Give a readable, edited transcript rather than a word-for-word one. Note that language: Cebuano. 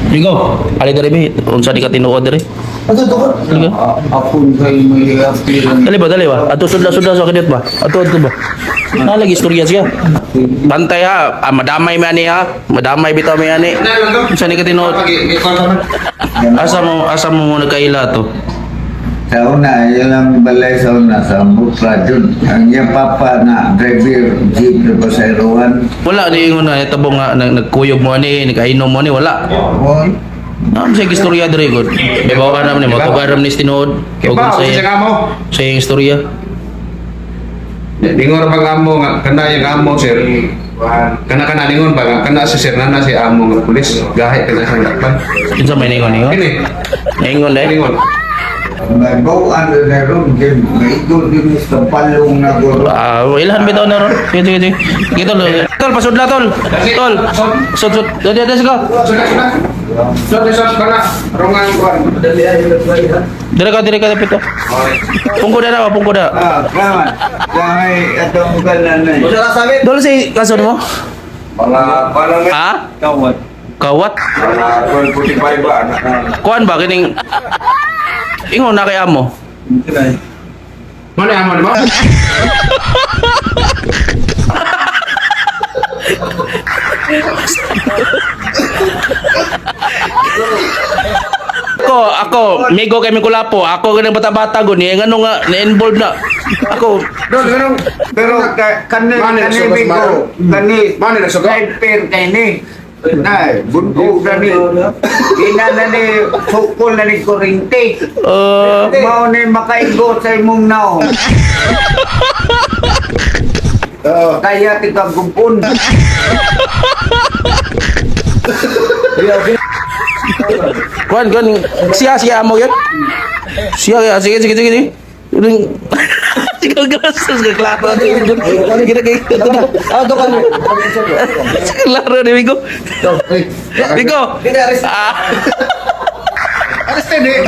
Migo, ali diri bi, unsa di ka tinuod diri? Ato to ka. Sige. Ako kay may appeal. Dali ba, dali ba? Ato sudla sudla sa kadiyot ba? Ato ato ba? Nalagi istorya siya. Bantay ha, ah, madamay man ani ha. Madamay bitaw may ani. Unsa ni ka tinuod? Asa mo nagkaila to? Sa una, yun ang balay sa una, sa Mutra dun. Ang iyang papa na driver, jeep na pasayroan. Wala ni ingon na itabo nga nagkuyog mo ani, nagkainom mo ani, wala. Oy, Naam siya istorya diri gud. May bawa naman ni mo tugaram ni tinuod. Ug Kiba, sa unsa ka mo? sa iyang istorya. Ningon ra bang amo nga kana yung amo, sir. Kana kana ningon ba nga kana si sir nana si amo nga pulis gahi kana sa lakpan. Kinsa may ningon ningon? Kini, Ningon dai. ningon. may bawaan na na ron, din, may ito din sa palong na guro. Ah, ilhan bitaw na ron. Sige, sige, sige. Sige, tol. Tol, pasudla tol. Tol. Sud sud. Dali dali ka. Sudah sudah. Sudah sudah kana rongan kuan. Dire ka dapit to. Pungko na ba, pungko na. Ah, kaman. Kaya atong kanan na. Dol si kaso mo? Mga parang Ha? kawat. Kawat. Mga 12.45 ba? Kuan ba kining ingon na kay amo? Mana amo ni mo? Ako, ako, migo kay Mikulapo. Ako ganang bata-bata gud ni ngano nga na-involved na. Ako, Dol ganong Pero kani Mani kani nagsugot, bigo, kani Mani nagsugot? driver kay ni. Na, bundok na ni. Ina na ni sukol na ni kurinte. Mao ni makaigo sa imong naong. Kaya tika gumpon. Kuan kuan siya siya amo yun. Siya ya sige sige sige. Sige. Sige gracias ka klaro. Sige kay. Ah, do ka. Klaro ni Migo. Migo. Ah. Arrested eh.